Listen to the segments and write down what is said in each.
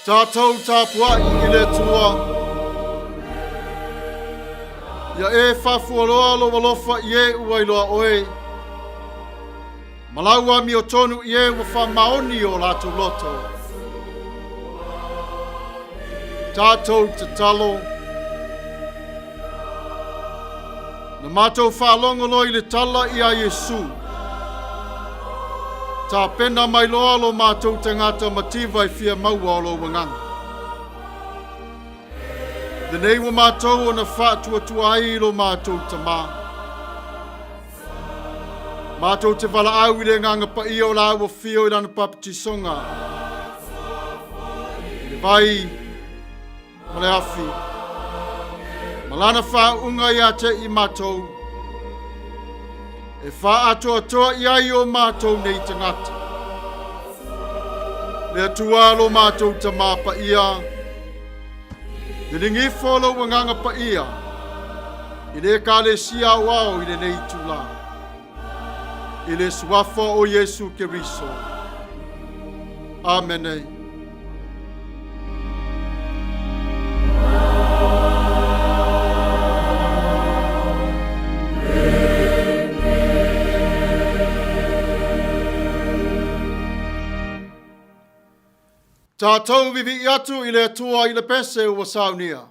Tatou tapuai i le Atua. Ia e faafualoa lou alofa i e ua iloa oe, ma lau amiotonu i e ua faamaoni o latou loto. Tatou tatalo. Na matou faalogo loa i le tala ia Iesu, Tapena mai loa lo matou tagata mativa e fia maua o lou agaga. Lenei ua matou ona faatuatua ai i lo matou Tamā. Matou te valaau i le Agaga Paia o la ua fio i lana papatisoga. I le vai, ma le afi, ma lana faauuga ia te i matou, e faaatoatoa i ai o matou nei tagata. Le Atua lo matou Tamā Paia, liligi ifo lou Agaga Paia i le Ekalesia aoao i lenei itulā, i le suafa o Iesu Keriso. Amene. Tatou vivii atu i le Atua i le pese ua saunia.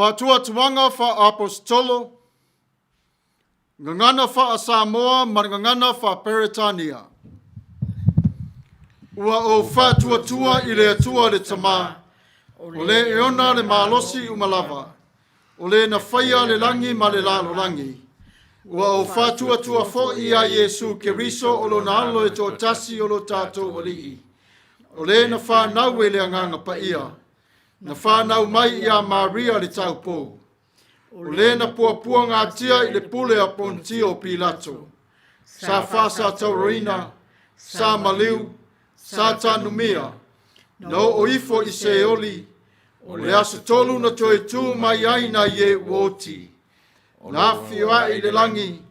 Faatuatuaga faa-Aposetolo, Gagana faa-Samoa ma le Gagana faa-Peretania. Ua ou faatuatua i le Atua le Tama, o le e ona le malosi uma lava, o le na faia le lagi ma le lalolagi. Ua ou faatuatua foi ia Iesu Keriso o lona Alo e toatasi o lo tatou Alii, o le na fanau e le Agaga Paia, na fanau mai ia Maria le taupou, o le na puapuagatia i le pule a Ponitio Pilato, sa faasatauraina, sa maliu, sa tanumia, na oo ifo i Seoli, o le aso tolu na toe tu mai ai nai e ua oti, na afifio ae i le lagi,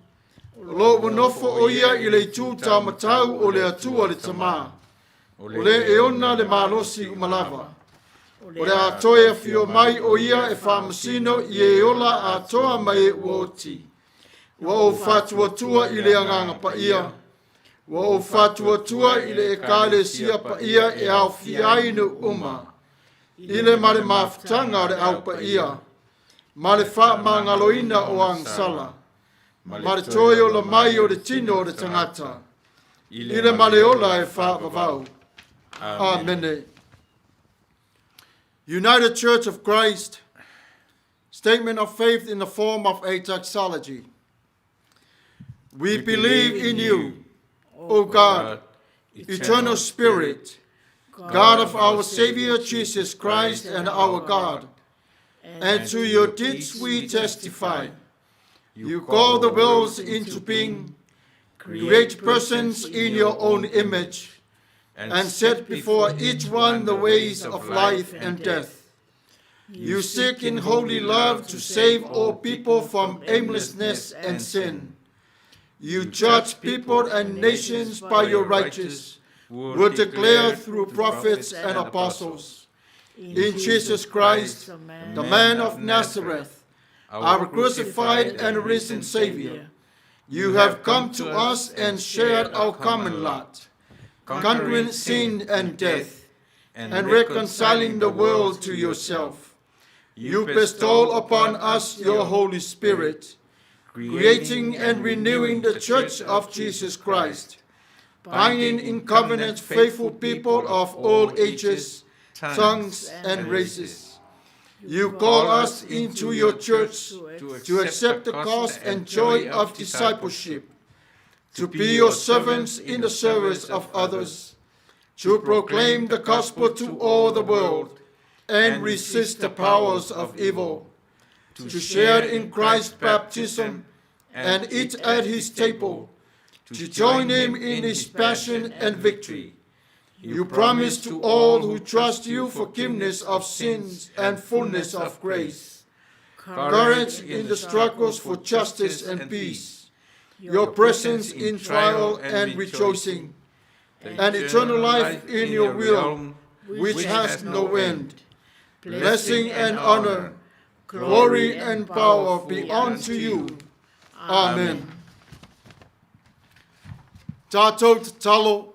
o lo ua nofo o ia i le itu taumatau o le Atua le Tama, o le e ona le malosi uma lava. O le a toe afio mai o ia e faamasino i e ola atoa ma e ua oti. Ua ou faatuatua i le Agaga Paia, ua ou faatuatua i le Ekalesia Paia e aofia ai nuu uma, i le ma le mafutaga o le Au Paia, ma le faamagaloina o agasala, ma le toe ola mai o le tino o le tagata, i le ma le ola e faavavau. Amene. United Church of Christ, Statement of Faith in the form of a doxology. We believe in you, O God, eternal Spirit, God of our Savior Jesus Christ and our God, and to your deeds we testify. You call the worlds into being, create persons in your own image, and set before each one the ways of life and death. You seek in holy love to save all people from aimlessness and sin. You judge people and nations by your righteous word declared through prophets and apostles. In Jesus Christ, the man of Nazareth, our crucified and risen Savior, you have come to us and shared our common lot, conquering sin and death, and reconciling the world to yourself. You bestow upon us your Holy Spirit, creating and renewing the church of Jesus Christ, binding in covenant faithful people of all ages, tongues, and races. You call us into your church to accept the cost and joy of discipleship, to be your servants in the service of others, to proclaim the gospel to all the world and resist the powers of evil, to share in Christ's baptism and eat at his table, to join him in his passion and victory. You promise to all who trust you forgiveness of sins and fullness of grace, courage in the struggles for justice and peace, your presence in trial and rejoicing, and eternal life in your will, which has no end. Blessing and honor, glory and power be unto you. Amen. Tātou tatalo.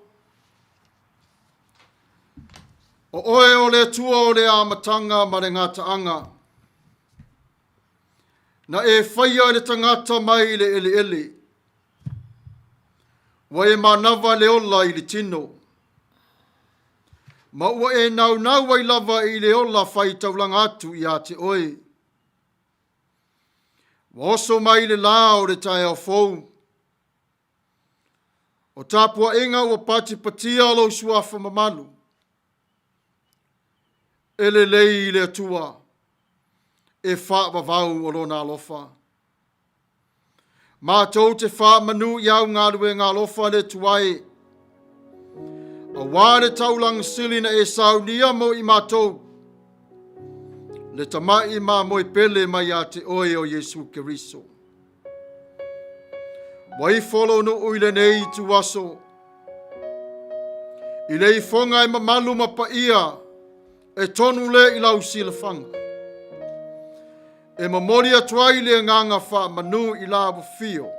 O oe o le Atua o le amatanga ma le gataaga. Na e faia i le tagata mai i le eleele. Ua e manava le ola i le tino. Ma ua e naunau ai lava i le ola fai taulaga atu ia te oe. Ua oso mai le la o le taeao fou. O tapuaiga ua patipatia lou suafa mamalu. E lelei i le Atua e faavavau o lona alofa. Matou te faamanu i au galuega alofa le Atua e. Auā le taulaga sili na e saunia mo i matou, le tama'i mamoe pele mai ia te oe o Iesu Keriso. Ua ifo lou nuu i lenei ituaso, i le ifoga e mamalu ma paia e tonu le i lau silafaga. E momoli atu ai le agaga faamanu i la ua fio.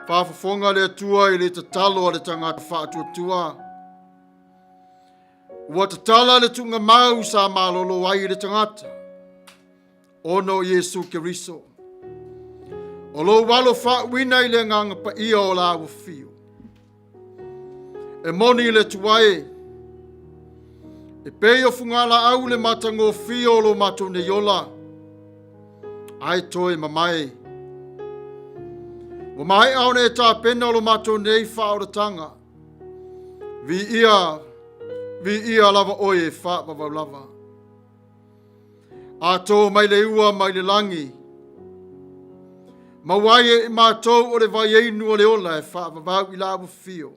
Faafofoga le Atua i le tatalo a le tagata faatuatua. Ua tatala le tuugamau sa malolo ai le tagata. Ona o Iesu Keriso, o lou alo faauuina i le agaga paia o la afio. E moni le Atua e, e pei o fugalaau le matagofie o lo matou nei ola, ae toe mamae. Ua maea ona e tapena o lo matou nei faaolataga. Viia, viia lava oe e faavavau lava. A tō mai le ua mai le lagi, maua ai e i matou o le vaiainu o le ola e faavavau i la afio.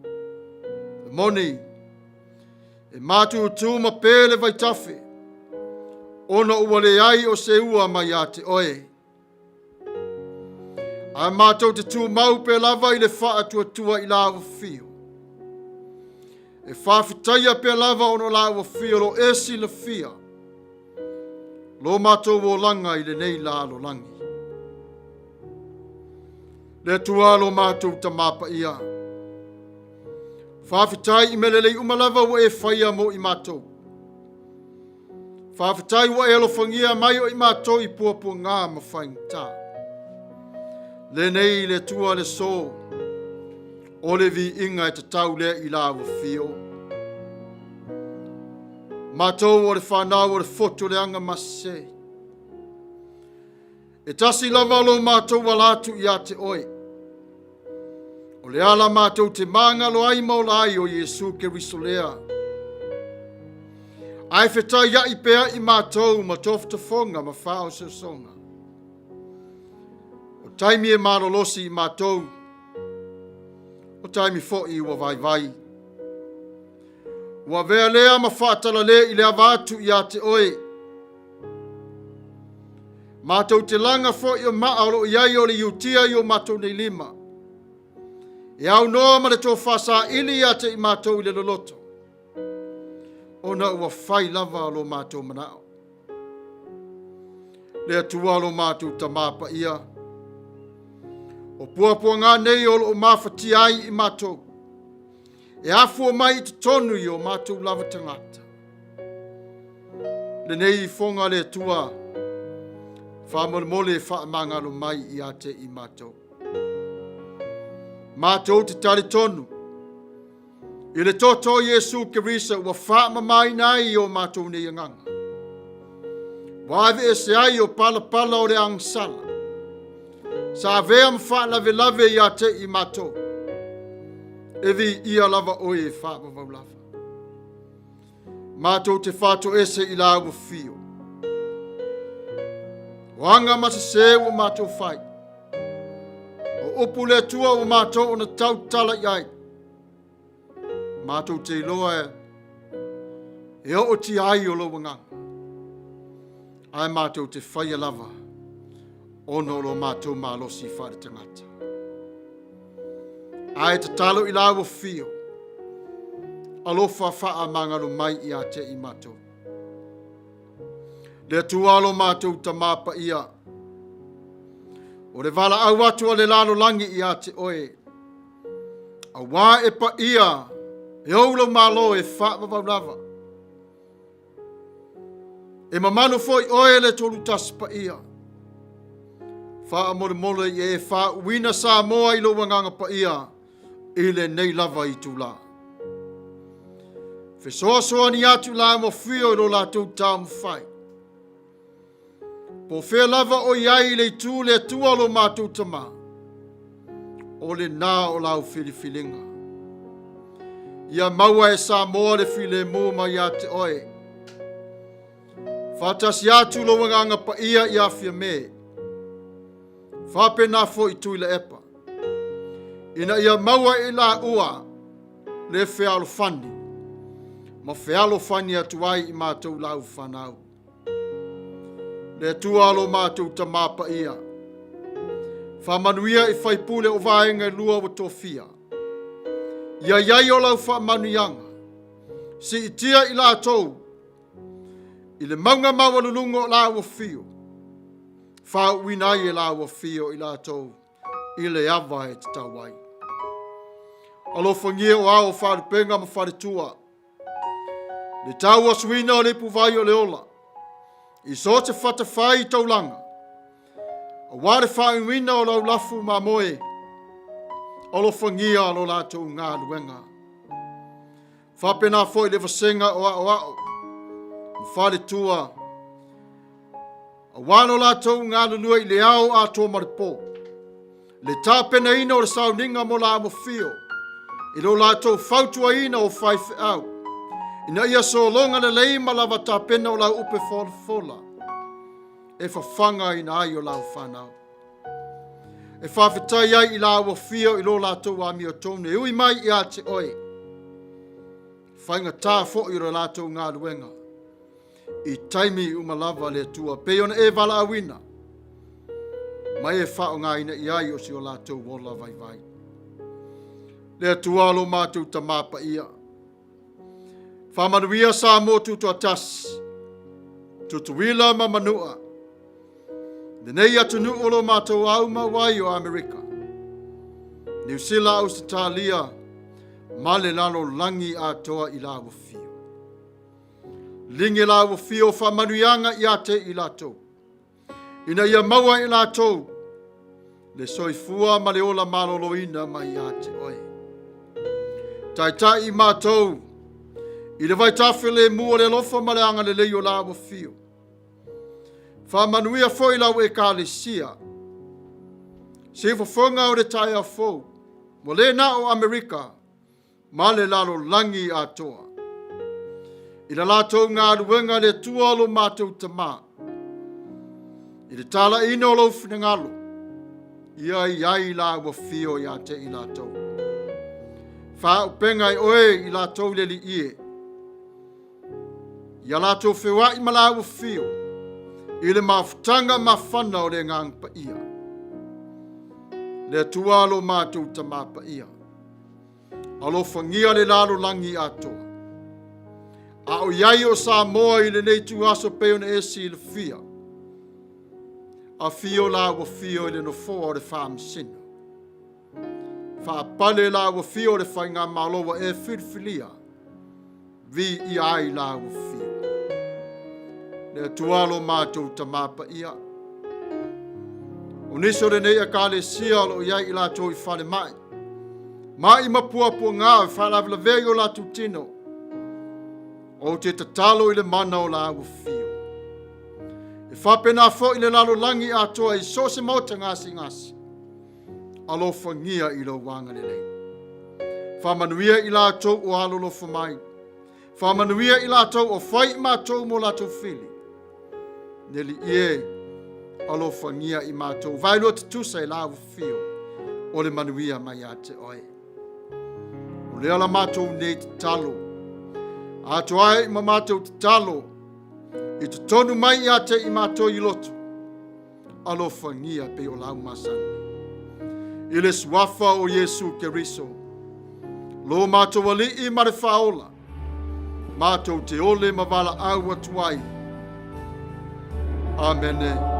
E moni, e matutu ma pē le vaitafe, ona ua leai o se ua mai ia te oe. Ae matou te tumau pea lava i le faatuatua i la afio. E faafetaia pea lava ona o la afio lo e silafia lo matou olaga i lenei lalolagi. Le Atua lo matou Tamā Paia, faafetai i mea lelei uma lava ua e faia mo i matou. Faafetai ua e alofagia mai o i matou i puapuaga ma faigata. Lenei le Atua le aso, o le viiga e tatau lea i la ua fio. Matou o le fanau o le fotu leaga ma sese. E tasi lava lo matou ala atu ia te oe. O le ala matou te magalo ai ma ola ai o Iesu Keriso lea. Ae fetaiai pea i matou ma tofotofoga ma faaososoga. O taimi e malolosi i matou, o taimi foi ua vaivai. Ua avea lea ma faatalale i le ava atu ia te oe. Matou te laga foi o maa o lo o i ai o le Iutia i o matou nei lima. E aunoa ma le tofa saili ia te i matou i le loloto, ona ua fai lava lo matou manao. Le Atua lo matou Tamā Paia, o puapuaga nei o lo o mafatia ai i matou, e afua mai i totonu i o matou lava tagata. Lenei ifoga le Atua, faamolemole e faamagalo mai ia te i matou. Matou te talitonu i le toto o Iesu Keriso ua faamamaina ai i o matou nei agaga. Ua aveese ai o palapala o le agasala. Sa avea ma faalavelave ia te i matou. E viia lava oe e faavavau lava. Matou te faatoese i la ua fio. O aga ma sesē ua matou fai. O upu le Atua ua matou ona tautala i ai. Matou te iloa e ootia ai o lou agaga. Ae matou te faia lava ona o lo matou malosi faaletagata. Ae tatalo i la ua fio, alofa faamagalo mai ia te i matou. Le Atua lo matou Tamā Paia, o le valaau atu a le lalolagi ia te oe, auā e paia e ou lou Malo e faavavau lava. E mamalu foi oe le Tolutasi Paia. Faamolemole ia e faauuina Samoa i lou agaga paia i lenei lava itulā. Fesoasoani atu la mafio i lo latou taumafai. Po o fea lava o i ai i le itu le Atua lo matou Tamā, o lena o lau filifiliga. Ia maua e Samoa le filemu mai ia te oe. Faatasi atu lou agaga paia ia Fiame. Faapena foi Tuilaepa. Ina ia maua e i laua le fealofani ma fealofani atu ai i matou lau fanau. Le Atua lo matou Tamā Paia, faamanuia i faipule o vaega e lua ua tofia. Ia i ai o lau faamanuiaga, siitia i latou i le mauga maualuluga o laua fio, faauuina ai e laua fio i latou i le ava e tatau ai. Alofagia o ao o faalupega ma faletua, le tauasuina o le ipuvai o le ola. I so o se fatafaitaulaga, aua le faaiuina o lau lafu mamoe, alofagia lo latou galuega. Faapena foi le vasega o aoao ma faletua, aua lo latou galulue i le ao atoa ma le po, le tapenaina o le sauniga mo la afio, i lo latou fautuaina o faifeau, ina ia sologa lelei ma lava tapena o lau upe folafola, e fafagaina ai o lau fanau. E faafetai ai i la afio i lo latou amiotonu e ui mai ia te oe, faigata foi o le latou galuega, i taimi uma lava le Atua, pei ona e valaauina, ma e faaaogaina i ai o si o latou ola vaivai. Le Atua lo matou Tamā Paia, faamanuia Samoa tutoatasi, Tutuila ma Manua, lenei atunuu o lo matou aumau ai o Amerika, Niu Sila, Ausetalia, ma le lalolagi atoa i la ua fio. Ligi la ua fio o faamanuiaga ia te i latou, ina ia maua e latou le soifua ma le ola maloloina mai ia te oe. Taitai i matou i le vaitafe lemu o le alofa ma le agalelei o la ua fio. Faamanuia foi lau Ekalesia, siufofoga o le taeao fou, ua le na o Amerika ma le lalolagi atoa. I la latou galuega le Atua lo matou Tamā, i le talaiina o lou finagalo, ia i ai la ua fio ia te i latou. Faaupega e oe i latou le Alii e, ia latou feoai ma la ua fio, i le mafutaga mafana o le Agaga Paia. Le Atua lo matou Tamā Paia, Alofagia le lalolagi atoa. A o i ai o Samoa i lenei ituaso pei ona e silafia, afio la ua fio i le nofoa o le Faamasino. Faapale la ua fio o le Faigamalo ua e filifilia, viia ai la ua fio. Le Atua lo matou Tamā Paia, o nisi o lenei Ekalesia o lo o i ai i latou i falemai, mai ma puapuaga e faalavelavea i o latou tino, ou te tatalo i le mana o la ua fio. E faapena foi le lalolagi atoa i so o se maota gasegase, alofagia i lou agalelei. Faamanuia i latou o alolofa mai. Faamanuia i latou o fai i matou mo latou fili. Le Alii e, alofagia i matou. Vaelua tutusa i la ua o le manuia mai ia te oe. O lea la matou nei tatalo. Atoa ai ma matou tatalo i totonu mai ia te i matou i loto. Alofagia pei o lau masani. I le suafa o Iesu Keriso, lo matou Alii ma le Faaola, matou te ole ma valaau atu ai. Amene.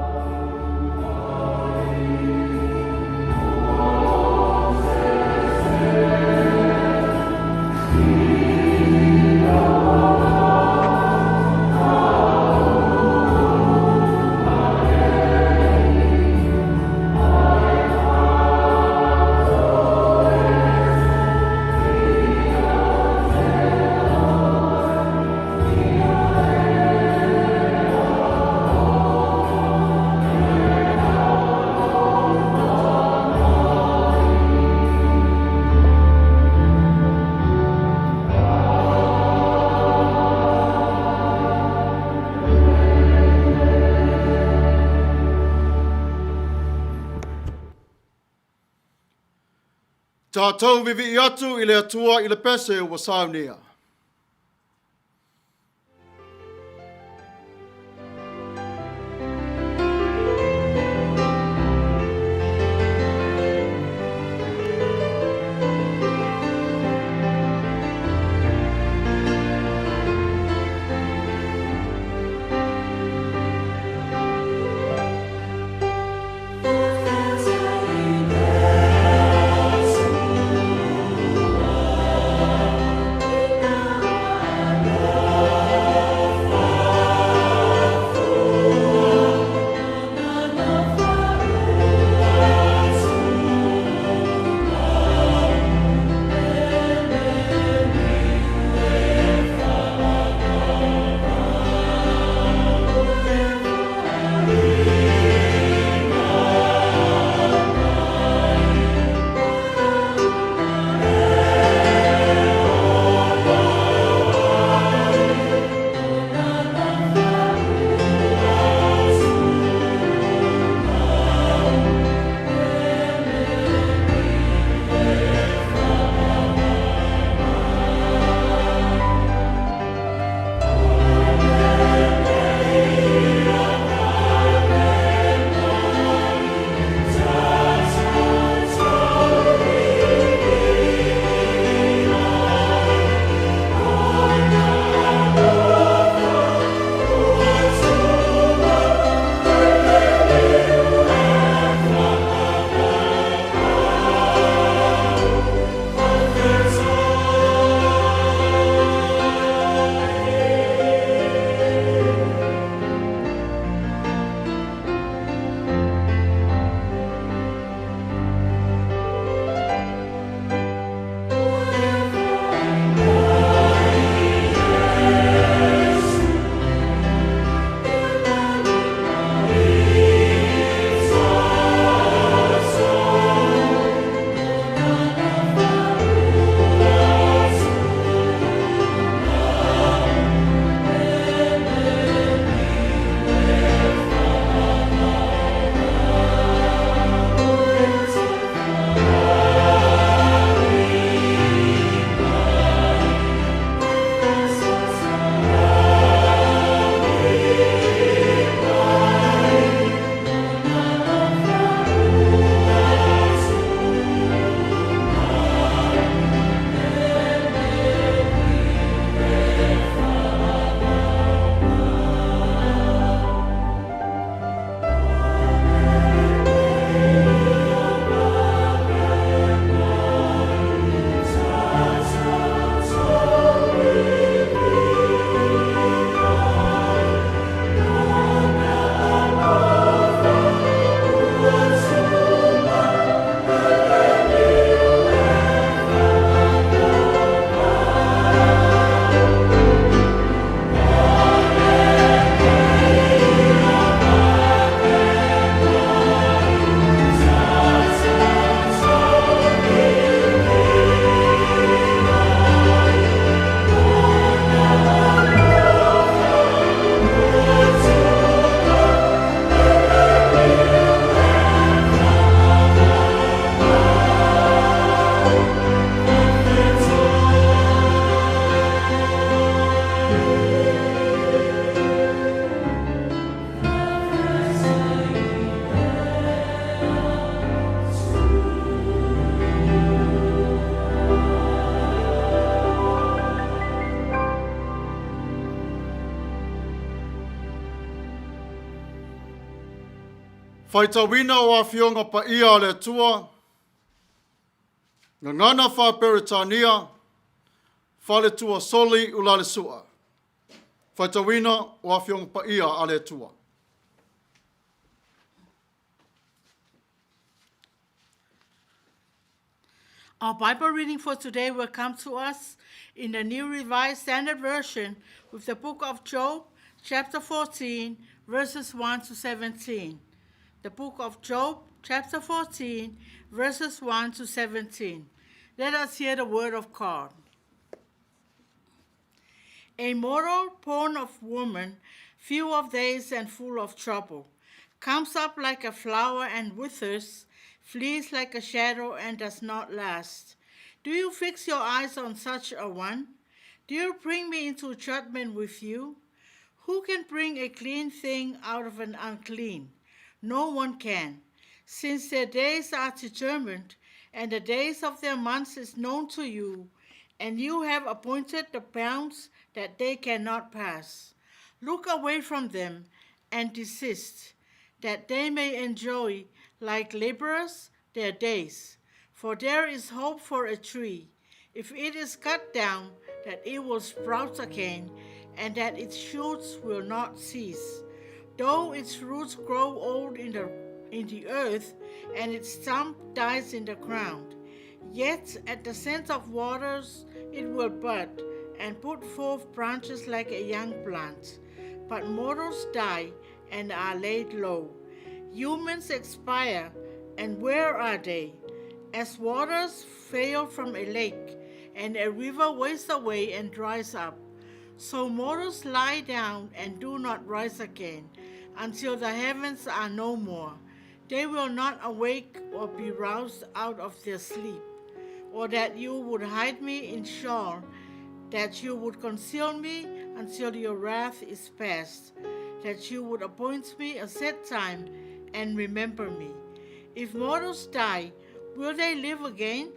Tatou vivii atu i le Atua i le pese ua saunia. Faitauina o Afioga Paia a le Atua, Gagana Faa-Peretania, Faletua Soli Ulalesua. Faitauina o Afioga Paia a le Atua. Our Bible reading for today will come to us in the New Revised Standard Version with the book of Job, chapter 14, verses 1 to 17. The book of Job, chapter 14, verses 1 to 17. Let us hear the word of God. A mortal born of woman, few of days and full of trouble, comes up like a flower and withers, flees like a shadow and does not last. Do you fix your eyes on such a one? Do you bring me into judgment with you? Who can bring a clean thing out of an unclean? No one can. Since their days are determined, and the days of their months is known to you, and you have appointed the bounds that they cannot pass. Look away from them and desist, that they may enjoy, like laborers, their days. For there is hope for a tree. If it is cut down, that it will sprout again, and that its shoots will not cease. Though its roots grow old in the, in the earth, and its stump dies in the ground, yet at the scent of waters it will bud, and put forth branches like a young plant. But mortals die and are laid low. Humans expire, and where are they? As waters fail from a lake, and a river wastes away and dries up, so mortals lie down and do not rise again until the heavens are no more. They will not awake or be roused out of their sleep, or that you would hide me in Sheol, that you would conceal me until your wrath is past, that you would appoint me a set time and remember me. If mortals die, will they live again?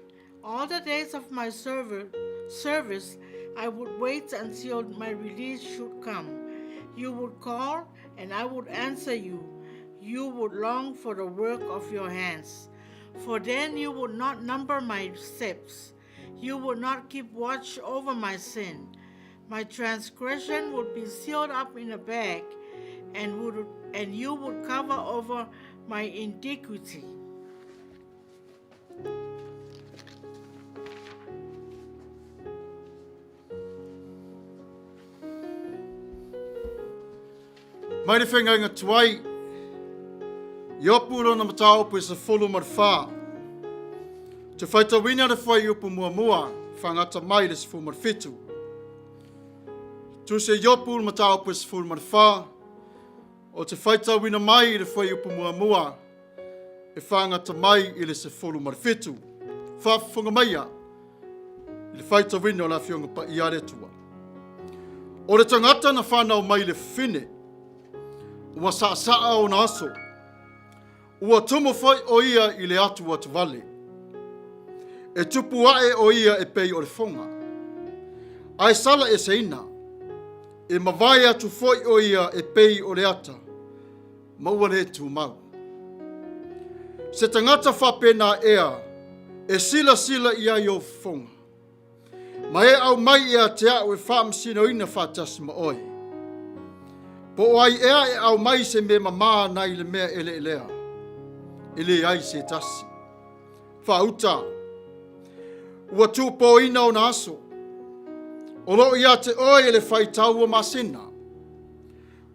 All the days of my service, I would wait until my release should come. You would call, and I would answer you. You would long for the work of your hands. For then you would not number my steps. You would not keep watch over my sin. My transgression would be sealed up in a bag, and, would, and you would cover over my iniquity. Mai le whengainga tuai, Iopu lona mataupu e 14. Te whaitawina le whai upu muamua, whangata mai le 17. Tuse Iopu le mataupu e 14, o te whaitawina mai i le whai upu muamua, e whangata mai i le 17. Whaafofoga maia i le whaitawina o le afioga paia a le Atua. O le tagata na whanau mai le fine, ua saasaa ona aso, ua tumu foi o ia i le atu atu vale. E tupu ae o ia e pei o le foga. Ae sala eseina, e mavae atu foi o ia e pei o le ata, ma ua le tumau. Se tagata faapena ea e silasila i ai ou fofoga, ma e aumai ia te a'u e faamasinoina faatasi ma oe. Po o ai ea e aumai se mea mamā nai le mea eleelea? E leai se tasi. Faauta, ua tuupōina ona aso. O loo ia te oe e le faitau o masina.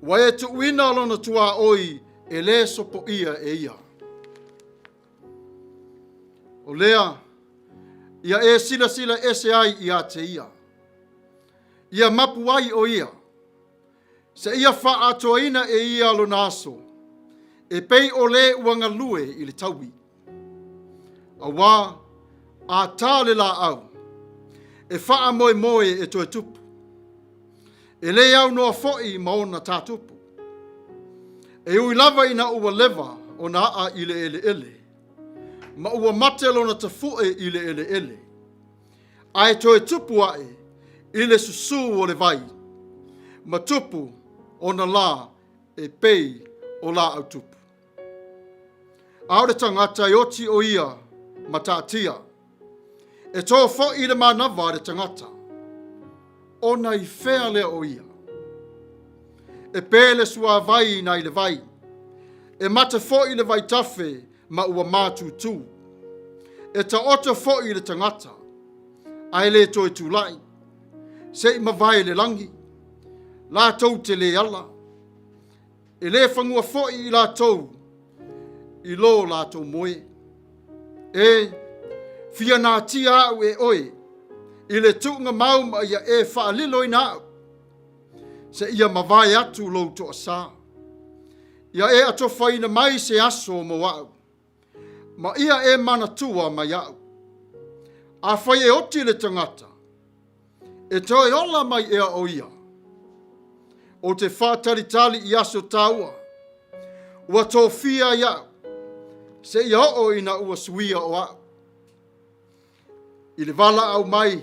Ua e tuuina lona tuaoi e lē sopoia e ia. O lea, ia e silasila ese ai ia te ia. Ia mapu ai o ia. Seia faaatoaina e ia lona aso, e pei o lē ua galue i le taui. Auā, a tā le laau, e faamoemoe e toe tupu. E lē aunoa foi ma ona tātupu. E ui lava ina ua leva ona aa i le eleele, ma ua mate lona tafuʻe i le eleele, ae toe tupu aʻe i le susū o le vai, ma tupu ona lā e pei o laau tupu. A o le tagata e oti o ia ma taatia. E tō foi le manava a le tagata, ona i fea lea o ia? E pē le suavai nai le vai, e mate foi le vaitafe ma ua mātūtū. E taoto foi le tagata, ae le toe tulai, se i mavae le lagi, latou te le ala, E le fanua foi i latou i lō latou moe. E, fia natia au e oe i le tuuga mau ma ia e faaliloina au, seia mavae atu lou toasā. Ia e atofaina mai se aso mo au, ma ia e manatua mai au. Afai e oti le tagata, E toe ola mai ea o ia? Ou te faatalitali i aso taua, ua tofia ai au, seia oo ina ua suia o au. I le valaau mai,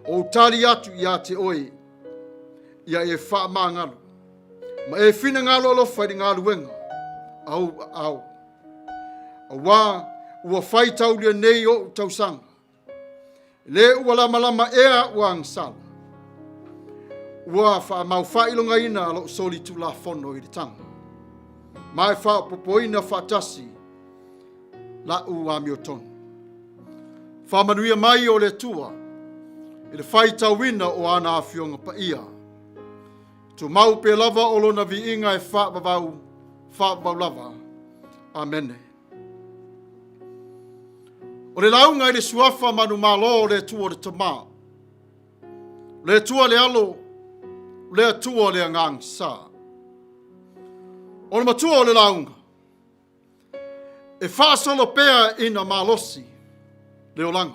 ou tali atu ia te oe, ia e faamagalo, ma e finagalo alofa i le galuega a ou aao. Auā ua faitaulia nei ou tausaga, Le ua lamalama ea aʻu agasala. Ua faamau-faailogaina loʻu solitulafono i le taga, ma e faaopoopoina faatasi laʻu amiotonu. Faamanuia mai o le Atua i le faitauina o ana afioga paia. Tumau pea lava o lona viiga e faavavau, faavavau lava. Amene. O le lauga i le suafa manumalo o le Atua o le Tama, o le Atua le Alo, o le Atua le Agaga Sa. O le matua o le lauga, e faasolo pea ina malosi le olaga.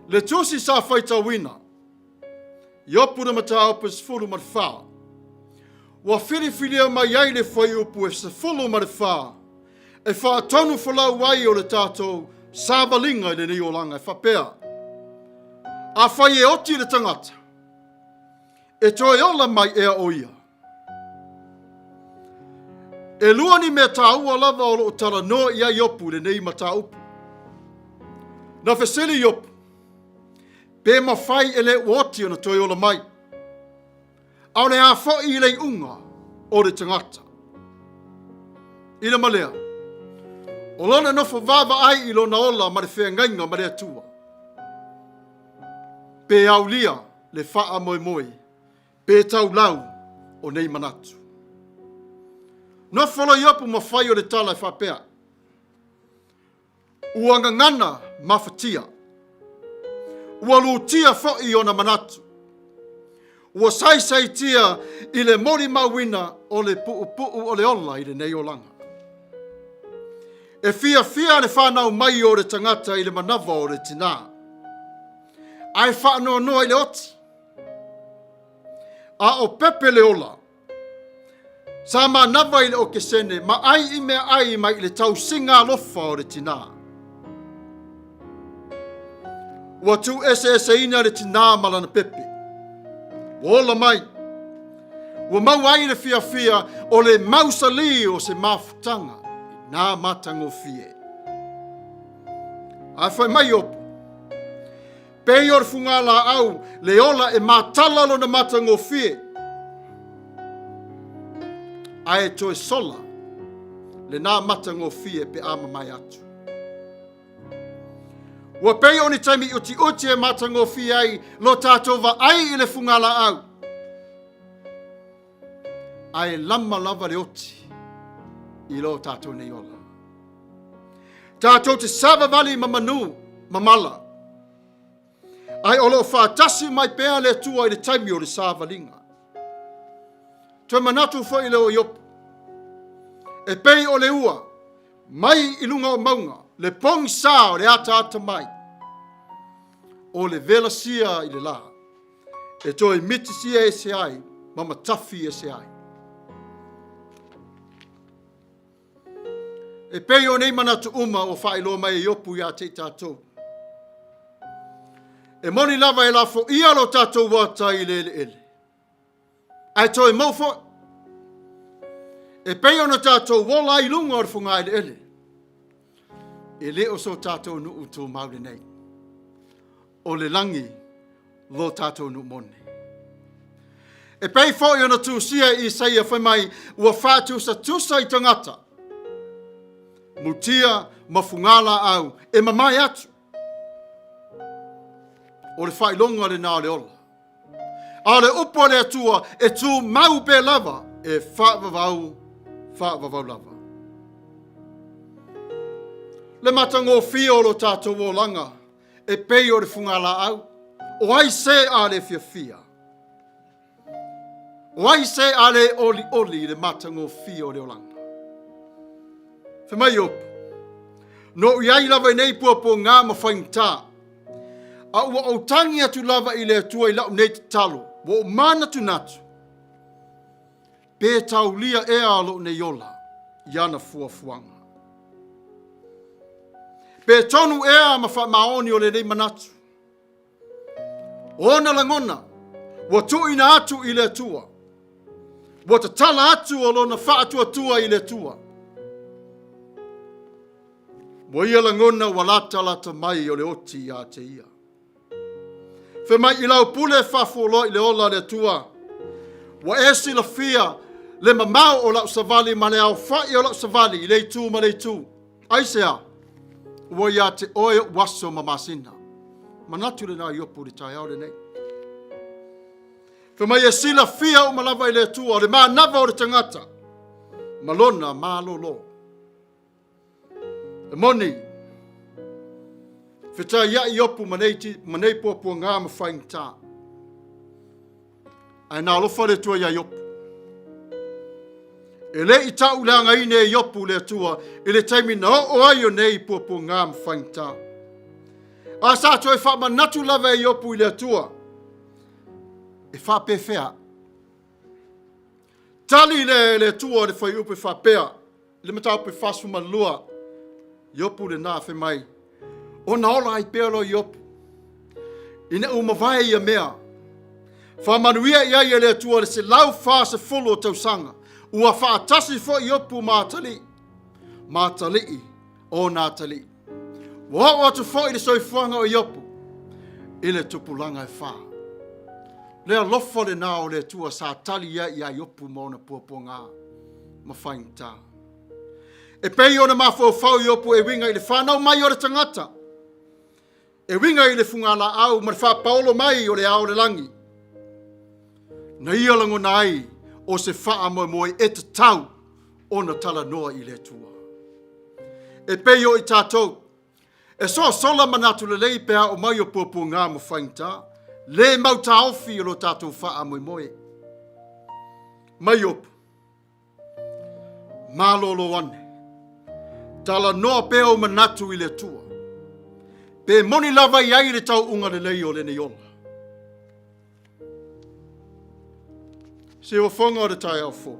Le tusi sa faitauina, Iopu le mataupu e 14, ua filifilia mai ai le fuaiupu e 14 e faatonu folau ai o le tatou savaliga i lenei olaga e faapea, Afai e oti le tagata, e toe ola mai ea o ia? E lua ni mea taua lava o lo o talanoa i ai Iopu i lenei mataupu. Na fesili Iopu, Pe mafai e le ua oti ona toe ola mai? A o le a foi i le iuga o le tagata? I le malea, o lona nofo vaavaai i lona ola ma le feagaiga ma le Atua. Pe aulia le faamoemoe, pe taulau o nei manatu. Nofo loa Iopu ma fai o le tala e faapea, Ua gagana mafatia. Ua lutia foi ona manatu. Ua saisaitia i le molimauina o le puupuu o le ola i lenei olaga. E fiafia le fanau mai o le tagata i le manava o le tinā, ae faanoanoa i le oti. A o pepe le ola, Sa manava i le okesene ma ai i mea ai mai i le tausiga alofa o le tinā. Ua tūeseeseina le tinā ma lana pepe. Ua ola mai. Ua maua ai le fiafia o le mausalī o se mafutaga i nā matagofie. Ae fai mai Iopu, Pei o le fugalaau le ola e matala lona matagofie, ae toe sola lena matagofie pe a mamae atu. Ua pei o ni taimi utiuti e matagofie ai lo tatou vaai i le fugalaau, ae lama lava le oti i lo tatou nei ola. Tatou te savavali ma manu ma mala, ae o lo o faatasi mai pea le Atua i le taimi o le savaliga. Toe manatu foi lea o Iopu, e pei o le ua mai i luga o mauga, le pogisa o le ataata mai, o le velasia i le la. E toe mitisia ese ai ma matafi ese ai. E pei o nei manatu uma ua faailoa mai e Iopu iā te i tatou. E moni lava e lafoia lo tatou ata i le eleele. Ae toe mau foi. E pei ona tatou ola ai i luga o le fogaeleele, e le o so tatou nuu tumau lenei. O le lagi lo tatou nuu moni. E pei foi ona tusia e Isaia fai mai, ua faatusatusa i tagata, mutia ma fugalaau e mamae atu. O le faailoga lena o le ola. A o le upu a le Atua e tumau pea lava, e faavavau, faavavau lava. Le matagofie o lo tatou olaga e pei o le fugalaau, o ai se a le fiafia? O ai se a le olioli i le matagofie o le olaga? Fai mai Iopu, Na ou i ai lava i nei puapuaga ma faigata, a ua ou tagi atu lava i le Atua i lau nei tatalo, ua ou manatunatu, pe taulia ea lou nei ola i ana fuafuaga. Pe tonu ea ma faamaoni o lenei manatu. O ona lagona ua tuuina atu i le Atua, ua tatala atu o lona faatuatua i le Atua. Ua ia lagona ua latalata mai o le oti ia te ia. Fai mai i lau pule faafualoa i le ola a le Atua, ua e silafia le mamao o lau savali ma le aofai o lau savali i le itu ma le itu. Aisea? Ua ia te oe ou aso ma masina. Manatu lena Iopu i le taeao lenei. Fai mai e silafia uma lava i le Atua o le manava o le tagata ma lona malolo. E moni, fetaiai Iopu ma nei, ma nei puapuaga ma faigata. Ae na alofa le Atua iā Iopu. E le i tauleagaina e Iopu le Atua i le taimi na oo ai o nei puapuaga ma faigata. A sa toe faamanatu lava e Iopu i le Atua, e faapefea. Tali lea e le Atua i le fuaiupu e faapea, i le mataupu e 42, Iopu lena fai mai, ona ola ai pea loa Iopu, ina ua mavae ia mea, faamanuia i ai e le Atua le 140 o tausaga, ua faatasi foi Iopu ma atalii, ma atalii o ona atalii. Ua oo atu foi le soifuaga o Iopu i le tupulaga e fa. Le alofa lena o le Atua sa tali ai iā Iopu ma ona puapuaga ma faigata. E pei ona mafaufau Iopu e uiga i le fanau mai o le tagata, e uiga i le fugalaau ma le faapaolo mai o le ao o le lagi, na ia lagona ai o se faamoemoe e tatau ona talanoa i le Atua. E pei o i tatou, e sosola manatu lelei pe a oo mai o puapuaga ma faigata, le mautaofi o lo tatou faamoemoe. Mai Iopu, malolo ane, talanoa pea ou manatu i le Atua, pe moni lava i ai le tauuga lelei o lenei ola. Siuafoga o le taeao fou,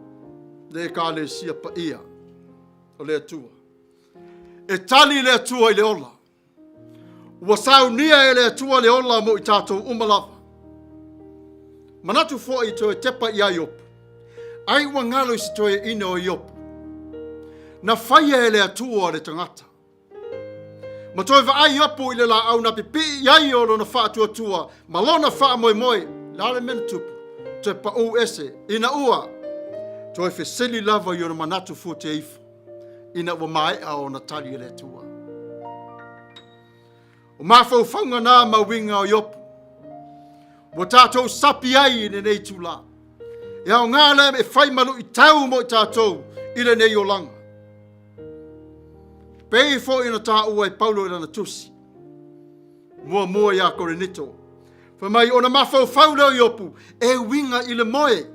le Ekalesia paia o le Atua. E tali le Atua i le ola. Ua saunia e le Atua le ola mo i tatou uma lava. Manatu foi toe tepa iā Iopu, ai ua galo i se toeaina o Iopu. Na faia e le Atua le tagata. Ma toe vaai Iopu i le laau na pipii i ai o lona faatuatua ma lona faamoemoe, le a le mea na tupu? Toe paū ese, ina ua toe fesili lava i ona manatu fuateifo, ina ua maea ona tali e le Atua. O mafaufauga na ma uiga o Iopu, ua tatou sapi ai i lenei itulā. E aoga lea e fai ma luitau mo i tatou i lenei olaga. Pei foi ona taua e Paulo i lana tusi muamua iā Korinito, fai mai ona mafaufau lea o Iopu e uiga i le moe.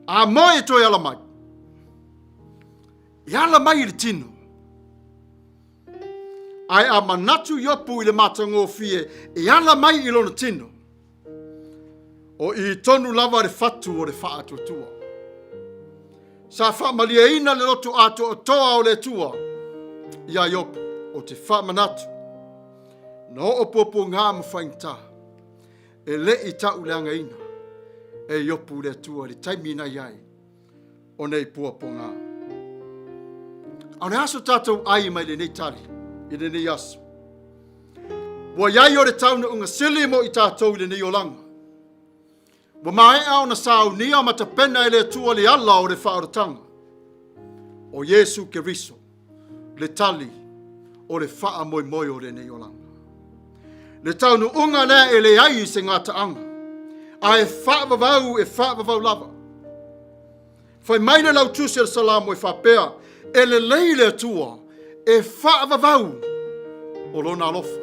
A moe e toe ala mai, e ala mai i le tino. Ae a manatu Iopu i le matagofie e ala mai i lona tino, o i tonu lava le fatu o le faatuatua. Sa faamalieina le loto atoatoa o le Atua iā Iopu, o te faamanatu, na oo puapuaga ma faigata, e le i tauleagaina e Iopu le Atua i le taimi na i ai. O nei pua pogā. A o le a so tatou ai mai lenei tali i lenei aso? Ua iai o le taunuuga sili mo i tatou i lenei olaga. Ua maea ona saunia ma tapena e le Atua le ala o le faaolataga. O Iesu Keriso, le tali o le faamoemoe o lenei olaga. Le taunuuga lea e leai i se gataaga, a e faavavau e faavavau lava. Fai mai le lautusi o le Salamo e faapea, e lelei le Atua e faavavau o lona alofa.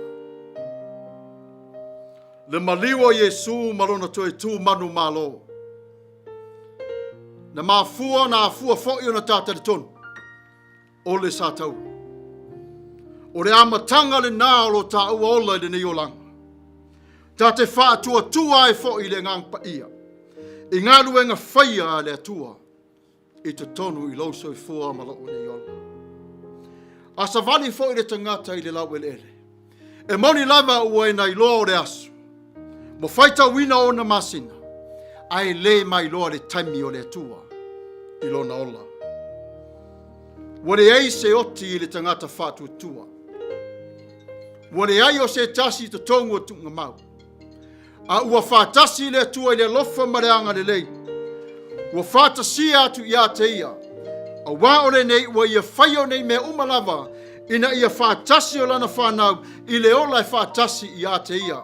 Le maliu o Iesu ma lona toe tu manumalo. Na mafua na afua foi ona ta talitonu o le sataua. O le amataga lenā o lo taua ola i lenei olaga. Ta te faatuatua ai foi i le Agaga Paia i galuega faia a le Atua i totonu i lou soifua ma lou nei ola. A savali foi le tagata i le laueleele, e moni lava ua e nailoa o le aso, ma faitauina ona masina, ae le mailoa le taimi o le Atua i lona ola. Ua leai se oti i le tagata faatuatua. Ua leai o se tasi i totonu o tuugamau. A ua faatasi le Atua i le alofa ma le agalelei. Ua faatasia atu ia te ia, auā o lenei ua ia faia o nei mea uma lava, ina ia faatasi o lana fanau i le ola e faatasi ia te ia.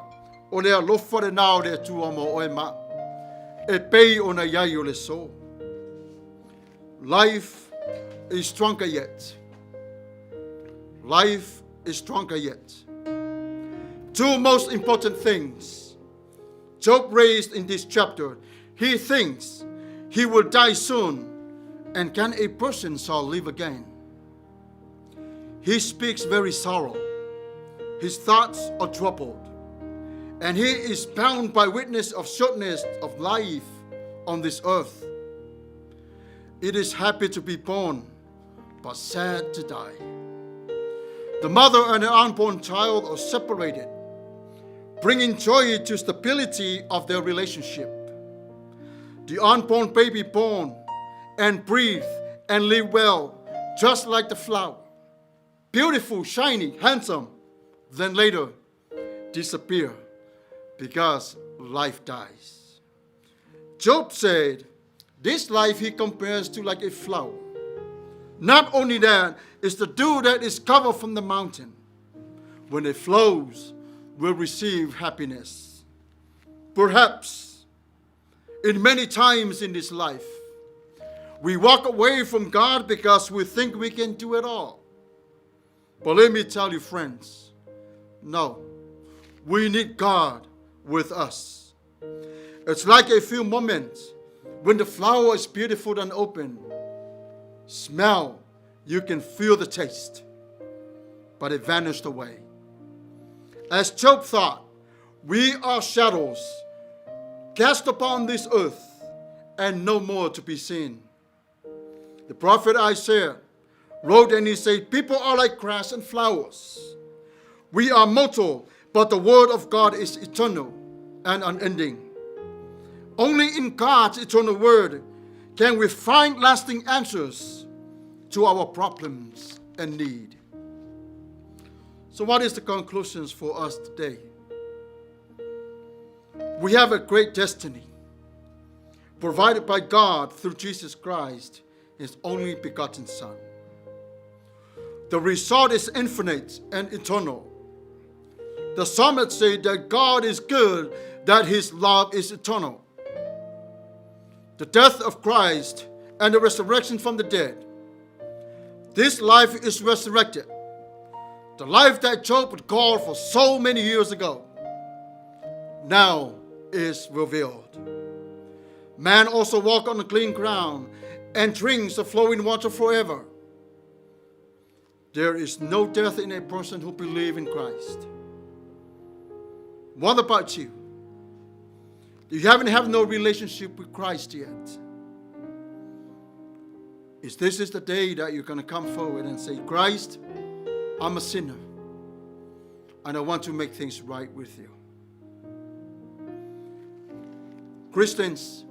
O le alofa lenā o le Atua mo oe ma a'u, e pei ona i ai o le aso. Life is stronger yet. Life is stronger yet. Two most important things Job raised in this chapter. He thinks he will die soon, and can a person shall live again? He speaks very sorrow. His thoughts are troubled, and he is bound by witness of shortness of life on this earth. It is happy to be born, but sad to die. The mother and her unborn child are separated, bringing joy to stability of their relationship. The unborn baby born and breathe and live well, just like the flower. Beautiful, shiny, handsome, then later disappear because life dies. Job said, this life he compares to like a flower. Not only that, it's the dew that is covered from the mountain. When it flows, we'll receive happiness. Perhaps, in many times in this life, we walk away from God because we think we can do it all. But let me tell you, friends, no, we need God with us. It's like a few moments when the flower is beautiful and open. Smell, you can feel the taste, but it vanished away. As Job thought, we are shadows cast upon this earth and no more to be seen. The prophet Isaiah wrote and he said, People are like grass and flowers. We are mortal, but the word of God is eternal and unending. Only in God's eternal word can we find lasting answers to our problems and need. So what is the conclusions for us today? We have a great destiny provided by God through Jesus Christ, his only begotten Son. The result is infinite and eternal. The psalmist said that God is good, that his love is eternal. The death of Christ and the resurrection from the dead. This life is resurrected. The life that Job had called for so many years ago now is revealed. Man also walk on the clean ground and drinks the flowing water forever. There is no death in a person who believes in Christ. What about you? You haven't have no relationship with Christ yet. Is this is the day that you're going to come forward and say, Christ, I'm a sinner, and I want to make things right with you. Christians,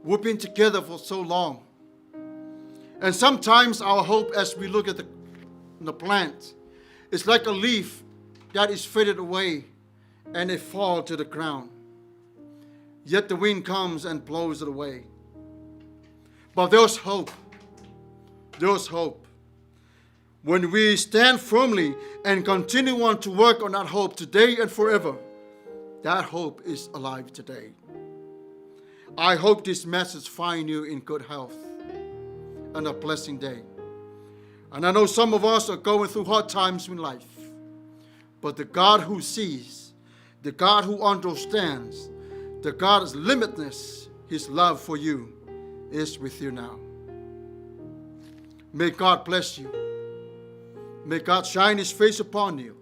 we've been together for so long. And sometimes our hope, as we look at the plant, is like a leaf that is faded away and it falls to the ground. Yet the wind comes and blows it away. But there's hope. There's hope. When we stand firmly and continue on to work on that hope today and forever, that hope is alive today. I hope this message find you in good health and a blessing day. And I know some of us are going through hard times in life, but the God who sees, the God who understands, the God is limitless, his love for you is with you now. May God bless you. May God shine his face upon you.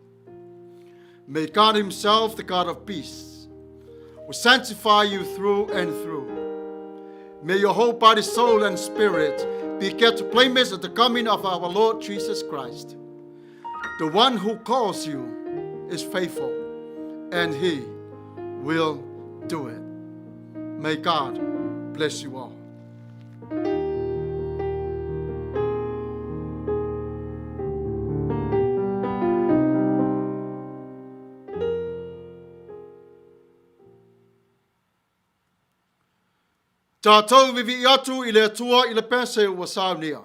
May God himself, the God of peace, will sanctify you through and through. May your whole body, soul, and spirit be kept blameless at the coming of our Lord Jesus Christ. The one who calls you is faithful, and he will do it. May God bless you all. Tātou vivi'i atu i le Atua i le pese ua saunia.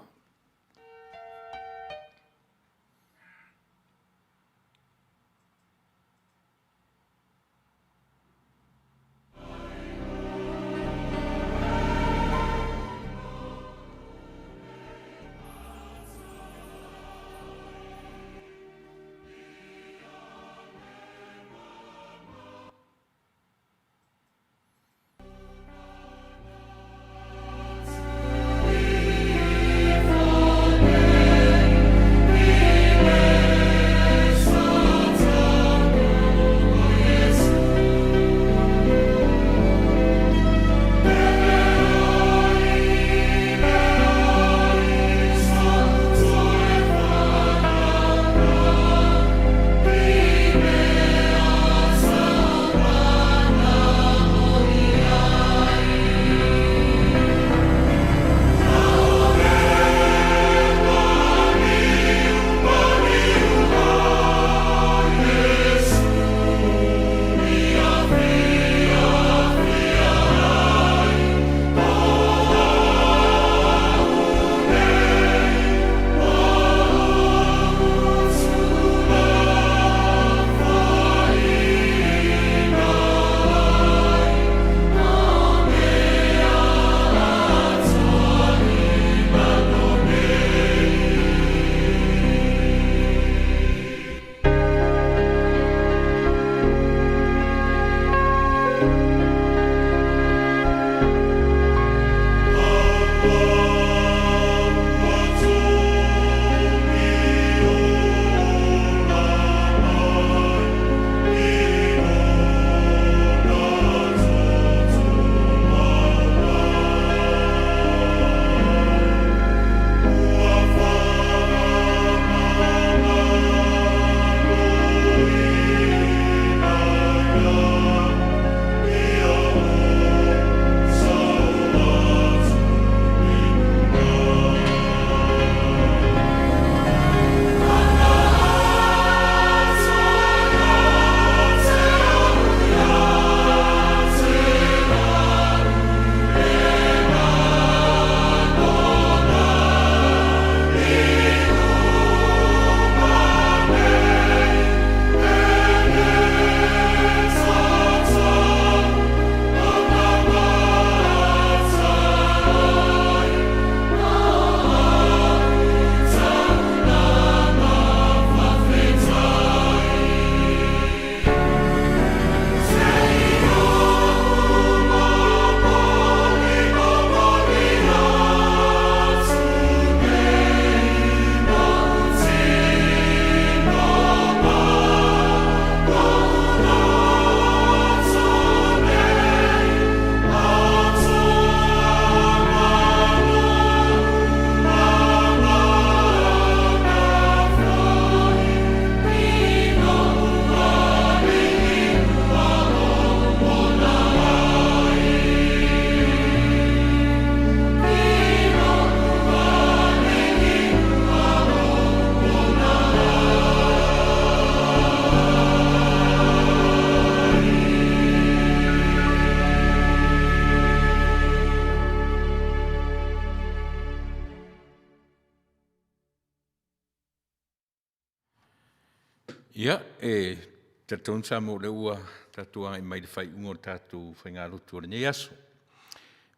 Ia, e talitonu Samoa o lea ua tatou agai mai i le faaiuga o le tatou faigalotu o lenei aso.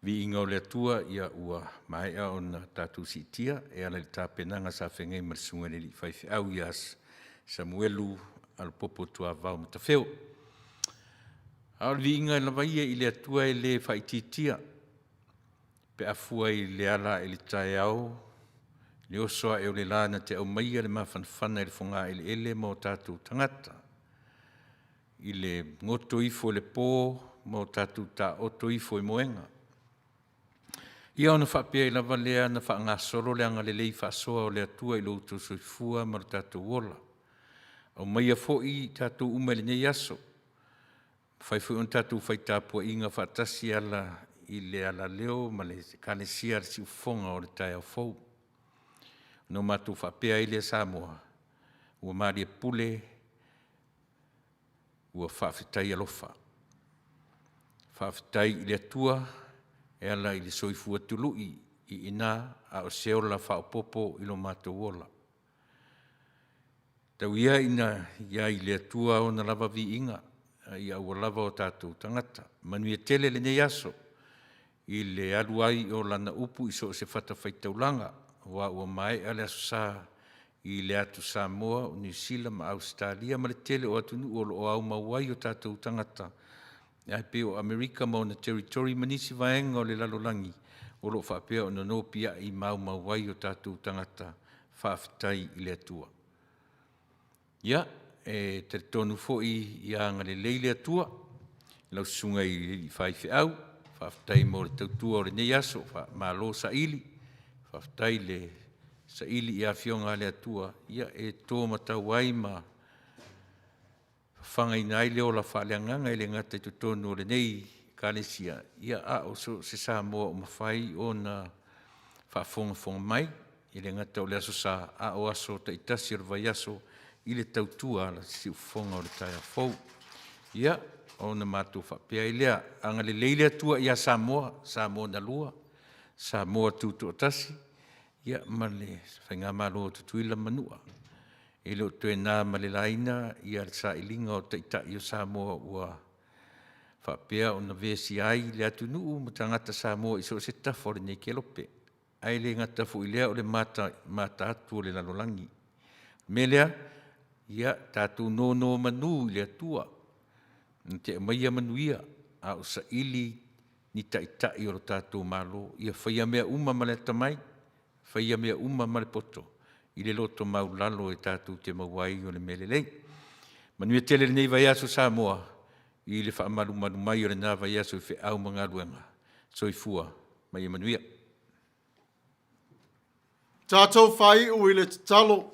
Viiga o le Atua, ia ua maea ona tatou siitia e ala i le tapenaga sa feagai ma le Susuga i le Alii Faifeau ia Samuelu Alopopo Tuavao Matafeo. A o le viiga lava ia i le Atua e le faaitiitia pe a fua i le ala ae i le taeao, le oso ae o le la na te aumaia le mafanafana i le fogaeleele ma o tatou tagata, i le goto ifo i le po ma o tatou taoto ifo i moega. Ia ona faapea ai lava lea ona faagasolo le agalelei faasoa o le Atua i lo outou soifua ma lo tatou ola. Aumaia foi i tatou uma i lenei aso, mafai foi ona tatou fai tapuaiga faatasi e ala i le alaleo ma le Ekalesia a le Siufofoga o le taeao fou. Ona matou faapea ai lea Samoa, ua malie pule, ua faafetai alofa. Faafetai i le Atua e ala i le soifua tului iina a o se ola faaopoopo i lo matou ola. Tau ia ina i ai i le Atua ona lava viiga, a ia aua lava o tatou tagata. Manuia tele lenei aso i le alu ai o Lana upu i so o se fatafaitaulaga, aua ua maea le Aso Sa i le atu Samoa o Niu Sila ma Ausetalia ma le tele o atunuu o lo o aumau ai o tatou tagata, ae pei o Amerika ma ona Territory ma nisi vaega o le lalolagi o lo o faapea ona nopiai ma aumau ai o tatou tagata. Faafetai i le Atua. Ia, e talitonu foi ia agalelei le Atua i lau Susuga i le alii faifeau, faafetai mo le tautua o lenei aso, malo saili, faafetai le saili i afioga a le Atua e to matau ai ma fafagaina ai le ola faaleagaga e le gata i totonu o lenei Ekalesia, a o so o se Samoa ua mafai ona faafogafoga mai, e le gata o le Aso Sa, a o aso taitasi o le vaiaso i le tautua a le Siufofoga o le taeao fou. Ia, ona matou faapea ai lea, agalelei le Atua ia Samoa, Samoa na lua, Samoa Tutoatasi, ia ma le Faigamalo a Tutuila ma Manua. E le o toe na ma le laina le sailiga o Taitai o Samoa ua faapea ona vesia ai le atunuu ma tagata Samoa i so o se tafa o lenei kelope, ae le gata foi i lea o le mata atu o le lalolagi. O le mea lea, ia tatou nonomanu i le Atua na te aumaia manuia, a o saili ni Taitai o le tatou Malo. Ia faia mea uma ma le atamai, faia mea uma ma le poto i le loto maualalo e tatou te maua ai o le mea lelei. Manuia tele lenei vaiaso Samoa i le faamalumalu mai o lena vaiaso i feau ma galuega. Soifua ma ia manuia. Tatou faaiu i le tatalo.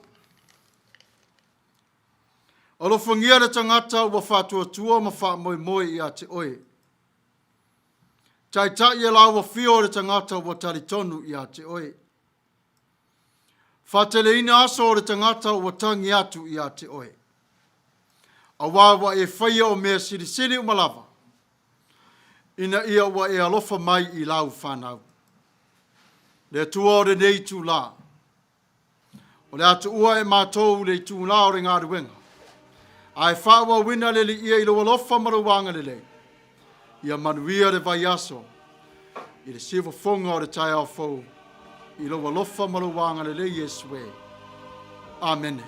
Alofagia le tagata ua faatuatua ma faamoemoe ia te oe. Taitai e lau afio o le tagata ua talitonu ia te oe. Faateleina aso o le tagata ua tagi atu ia te oe. Auā ua e faia o mea silisili uma lava, ina ia ua e alofa mai i lau fanau. Le Atua o lenei itulā, o le a tuua e matou le itulā o le galuega, ae faaauauina le liia i lou alofa ma lou agalelei, ia manuia le vaiaso i le siufofoga o le taeao fou, i lou alofa ma lou agalelei Iesu e. Amene.